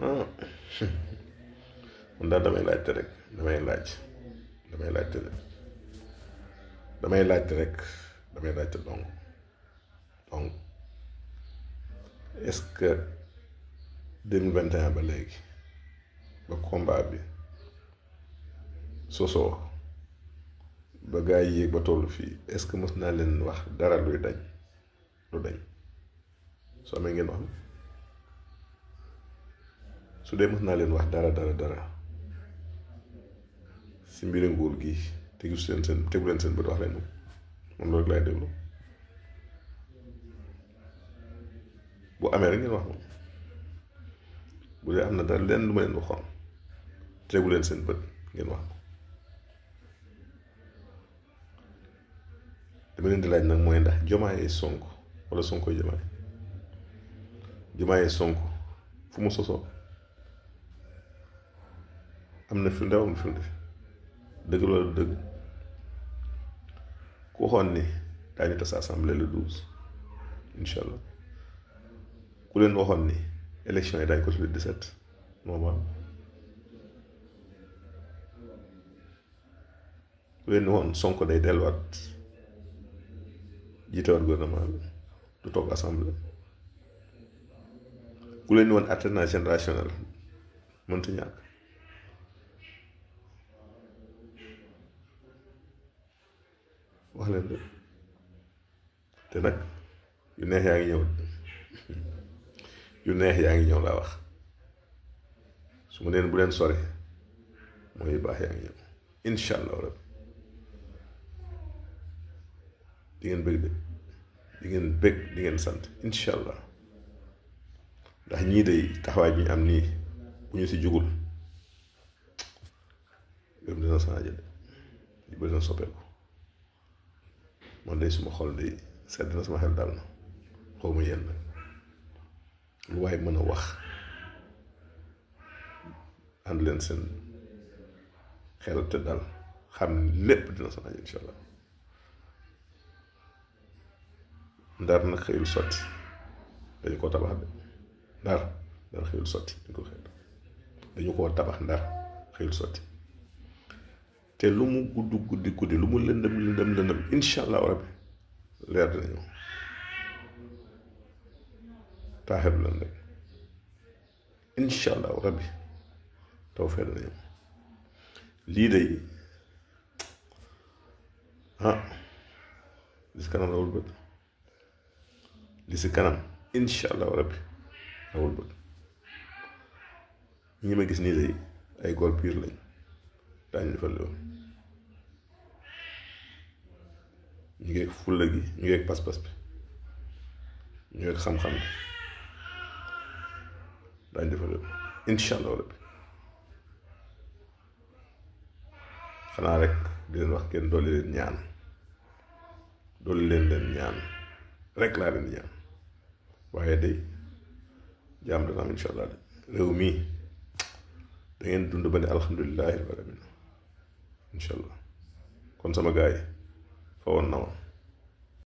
ah man daal damay laajte rek damay laajte rek damay laajte donc est-ce que 2021 ba léegi ba combat bi sosoo ba gaa yi yéeg ba tollu fii est-ce que mës naa leen wax dara luy dañ lu dañ soo amee ngeen wax su dee mës naa leen wax dara si mbiri nguur gi tegu leen seen bët wax leen moom loolu lay déglu bu amee rek ngeen wax moom bu dee am na dara leen lu ma leen waxoon tegu leen seen bët ngeen wax dama leen di laaj nag mooy ndax Diomaye Sonko wala Sonko Diomaye Sonko fu mu sosoo am na firnde amul firnde dëgg loolu dëgg ku waxoon ni daañu tas assemblée le 12 incha allah ku leen waxoon ni élection yi daañu ko le 17 normal ku leen waxoon Sonko day delluwaat jiitewaat gouvernement bi du toog assemblée ku leen woon alternance générationnelle mënta ñàkk wax leen de te nag yu neex yaa ngi ñëw yu neex yaa ngi ñëw laa wax su ma neen bu leen sori mooy yu baax yaa ngi ñëw incha allah rabbi di ngeen bëgg de di ngeen bëgg di ngeen sant incha allah ndax ñii day taxawaay bi ñu am nii bu ñu si jugul yooyu dina changé de ñu bëri na soppeeku man day suma xol day sedd na sama xel dal na xaw ma yéen nag lu waaye mën a wax ànd leen seen xel te dal xam lépp dina changé incha allah ndar nag xëyul sotti dañu koo tabax de ndar xëyul sotti dañu koo tabax ndar xëyul sotti te lu mu guddi lu mu lëndëm incha allah rabbi leer dina ñëw taaxeelu leen rek incha allah rabbi taw fee dina ñëw lii day li si kanam rawul bët li si kanam incha allah rabbi rawul bët ñi ma gis nii day ay góor piir lañ daañu defal loolu ñu ngi fulla gi ñu ngi pas-pas bi ñu ngi xam-xam bi daañu defal loolu incha allah rabbi xanaa rek di leen wax kenn dolli leen ñaan rek laa leen ñaan waaye day jaam dana am incha allah de réew mii da ngeen dund ba ne alhamdulilahi rabbil alamin incha allah kon sama gars yi fa woon na ma